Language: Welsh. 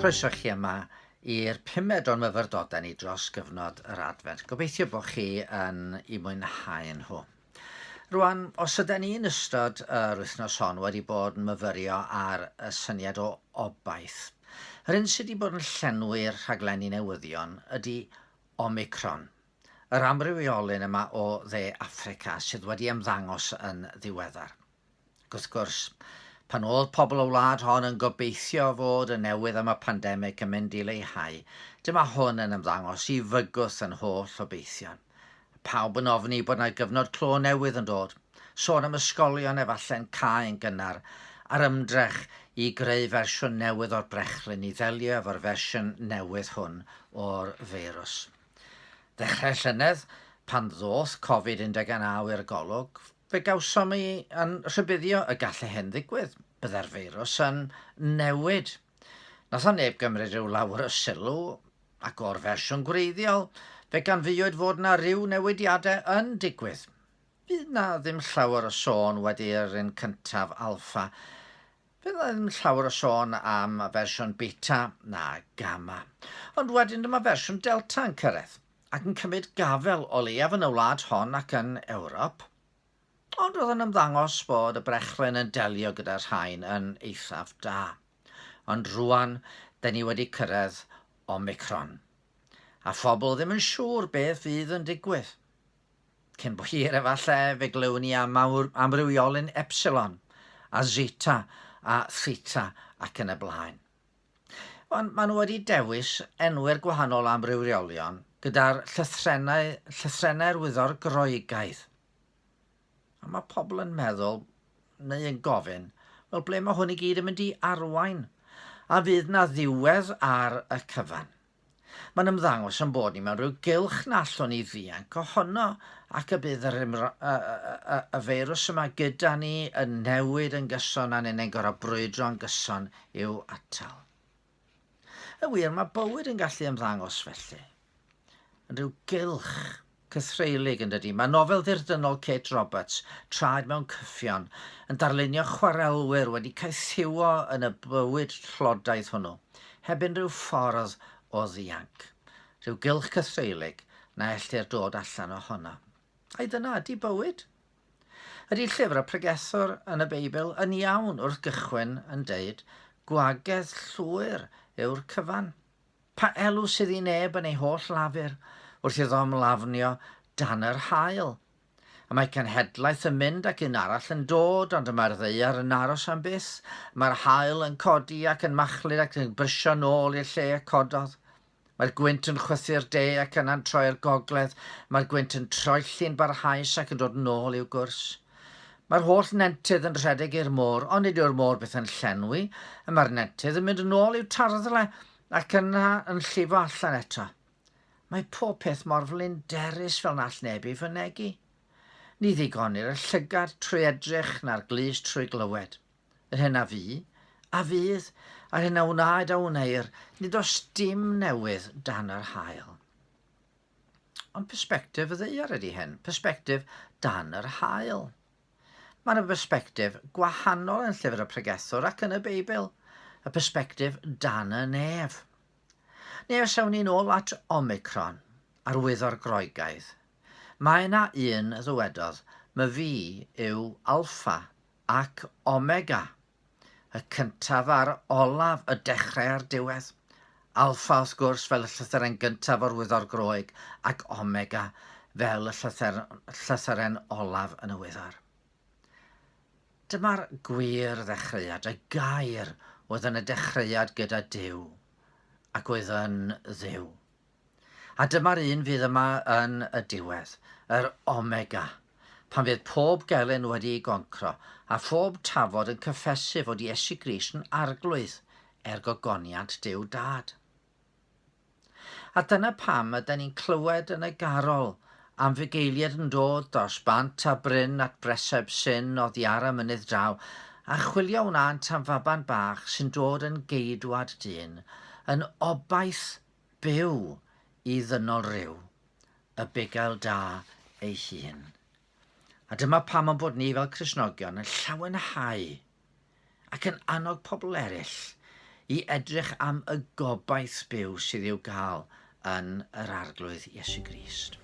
Croeso chi yma i'r pumed o'n myfyrdodau ni dros gyfnod yr Adfent. Gobeithio bod chi yn i mwynhau nhw. Rwan, os yden ni yn ystod yr wythnos hon wedi bod yn myfyrio ar y syniad o obaith, yr hyn sydd wedi bod yn llenwi'r rhaglenni newyddion ydy Omicron, yr amrywiolyn yma o Dde Affrica sydd wedi ymddangos yn ddiweddar. Ac wrth gwrs, pan oedd pobl y wlad hon yn gobeithio fod y newydd am y pandemig yn mynd i leihau, dyma hwn yn ymddangos i fygwth yn holl obeithion. Pawb yn ofni bod 'na gyfnod clo newydd yn dod, sôn am ysgolion efallai'n cau yn gynnar, a'r ymdrech i greu fersiwn newydd o'r brechlyn i ddelio efo'r fersiwn newydd hwn o'r feirws. Ddechrau llynedd, pan ddoth Covid 19 i'r golwg, Fe gawsom i yn rhybuddio y gallai hyn ddigwydd, byddai'r feirws yn newid. Nath o neb gymryd rhyw lawer o sylw, ac o'r fersiwn gwreiddiol, fe ganfuwyd fod 'na ryw newidiadau yn digwydd. Fydd 'na ddim llawer o sôn wedi'r un cyntaf, Alpha. Fydd 'na ddim llawer o sôn am fersiwn Beta na Gamma. Ond wedyn dyma fersiwn Delta yn cyrraedd. ac yn cymryd gafael o leiaf yn y wlad hon ac yn Ewrop, ond roedd yn ymddangos bod y brechlyn yn delio gyda'r rhain yn eithaf da. Ond rwan, dyn ni wedi cyrraedd Omicron, a phobl ddim yn siŵr beth fydd yn digwydd. Cyn bo hir efallai fe glywn ni am amrywiolyn Epsilon, a Zeta, a Theta ac yn y blaen. Ond maen nhw wedi dewis enwi'r gwahanol amrywiolion gyda'r llythrennau, llythrennau'r wyddor Groegaidd. A mae pobl yn meddwl, neu yn gofyn, wel ble mae hwn i gyd yn mynd i arwain? A fydd na ddiwedd ar y cyfan? Mae'n ymddangos yn bod ni mewn rhyw gylch na allwn ni ddianc ohono ac y bydd yr y, y, y, y feirws yma gyda ni yn newid yn gyson a ni'n gorfod brwydro'n gyson i'w atal. Y wir, mae bywyd yn gallu ymddangos felly. Yn rhyw gylch cythreulig yn dydi? Mae nofel ddirdynnol Kate Roberts, Traed mewn Cyffion, yn darlunio chwarelwyr wedi caethiwo yn y bywyd tlodaidd hwnnw, heb unrhyw ffordd o ddianc. Rhyw gylch cythreulig na ellir dod allan ohono. Ai dyna ydy bywyd? Ydy llyfr y pregethwr yn y Beibl yn iawn wrth gychwyn yn deud, gwagedd llwyr yw'r cyfan? Pa elw sydd i neb yn ei holl lafur, wrth iddo ymlafnio dan yr haul? Y mae cenhedlaeth yn mynd ac un arall yn dod, ond y mae'r ddaear yn aros am byth. Mae'r haul yn codi ac yn machlud ac yn brysio nôl i'r lle y cododd. Mae'r gwynt yn chwythu'r de ac yna'n troi'r gogledd. Mae'r gwynt yn troelli'n barhaus ac yn dod nôl i'w gwrs. Mae'r holl nentydd yn rhedeg i'r môr, ond nid yw'r môr byth yn llenwi. Y mae'r nentydd yn mynd yn ôl i'w tarddle ac yna yn llifo allan eto. Mae pob peth mor flinderus fel na all neb ei fynegi. Ni ddigonir y llygad trwy edrych na'r glust trwy glywed. Yr hyn a fu, a fydd, a'r hyn a wnaed a wneir, nid oes dim newydd dan yr haul. Ond persbectif y ddaear ydy hyn, persbectif dan yr haul. Mae yna bersbectif gwahanol yn llyfr y pregethwr ac yn y Beibl, y persbectif dan y nef. Neu os awn ni'n ôl at Omicron, arwyddor Groegaidd, mae yna un ddywedodd, My fi yw Alpha ac Omega. Y cyntaf a'r olaf, y dechrau a'r diwedd. Alpha, wrth gwrs, fel y llythyren gyntaf o'r wyddor Groeg, ac Omega fel y llythyr, llythyren olaf yn y wyddor. Dyma'r gwir ddechreuad, y gair oedd yn y dechreuad gyda Duw, ac oedd yn Dduw. A dyma'r un fydd yma yn y diwedd, yr Omega, pan fydd pob gelyn wedi ei goncro, a phob tafod yn cyffesu fod Iesu Grist yn Arglwydd, er gogoniant Duw Dad. A dyna pam yden ni'n clywed yn y garol am fugeiliaid yn dod dros bant a bryn at breseb Sin oddi ar y mynydd draw, a chwilio wnânt am faban bach sy'n dod yn geidwad dyn, yn obaith byw i ddynol ryw, y bugail da ei hun. A dyma pam ein bod ni fel Cristnogion yn llawenhau ac yn annog pobl eraill i edrych am y gobaith byw sydd i'w gael yn yr Arglwydd Iesu Grist.